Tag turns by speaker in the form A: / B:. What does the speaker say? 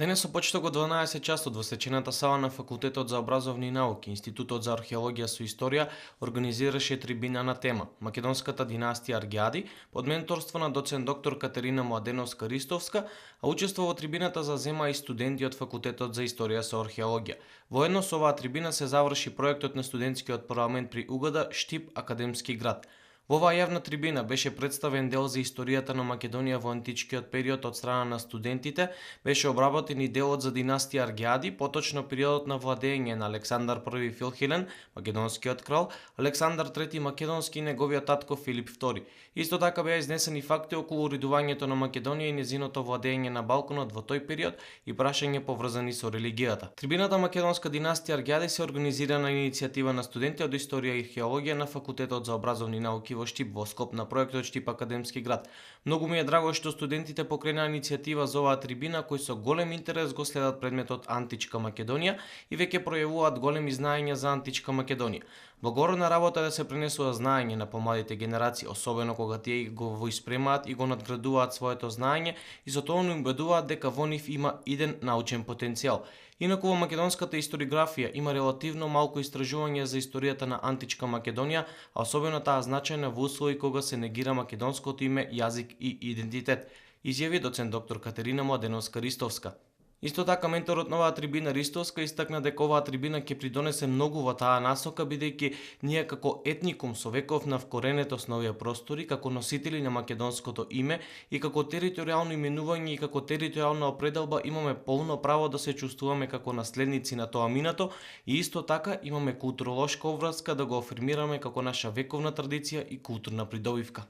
A: Денес со почеток од 12 часот во свечената сала на Факултетот за образовни науки, Институтот за археологија со историја организираше трибина на тема Македонската династија Аргјади под менторство на доцент доктор Катерина Младеновска-Ристовска, а учество во трибината зазема и студенти од Факултетот за историја со археологија. Воедно со оваа трибина се заврши проектот на студентскиот парламент при УГД Штип Академски град. Во оваа јавна трибина беше представен дел за историјата на Македонија во античкиот период од страна на студентите, беше обработен и делот за династија Аргјади, поточно периодот на владење на Александар I Филхелен, македонскиот крал, Александар III Македонски и неговиот татко Филип II. Исто така беа изнесени факти околу уредувањето на Македонија и незиното владење на Балканот во тој период и прашања поврзани со религијата. Трибината Македонска династија Аргјади се организира на иницијатива на студенти од историја и археологија на Факултетот за образовни науки во Штип во скоп на проектот Штип Академски град. Многу ми е драго што студентите покренаа иницијатива за оваа трибина кои со голем интерес го следат предметот Античка Македонија и веќе пројавуваат големи знаења за Античка Македонија. Благородна работа да се пренесува знаење на помладите генерации, особено кога тие го испремаат и го надградуваат своето знаење и со тоа им убедуваат дека во нив има иден научен потенцијал. Инаку во македонската историографија има релативно малку истражување за историјата на Античка Македонија, а особено таа значајна во услови кога се негира македонското име, јазик и идентитет, изјави доцент доктор Катерина Младеновска-Ристовска. Исто така менторот на оваа трибина Ристовска истакна дека оваа трибина ќе придонесе многу во таа насока, бидејќи ние како етникум со веков на вкоренетост на овие простори, како носители на македонското име и како територијално именување и како територијална определба имаме полно право да се чувствуваме како наследници на тоа минато и исто така имаме културолошка обврска да го афирмираме како наша вековна традиција и културна придобивка.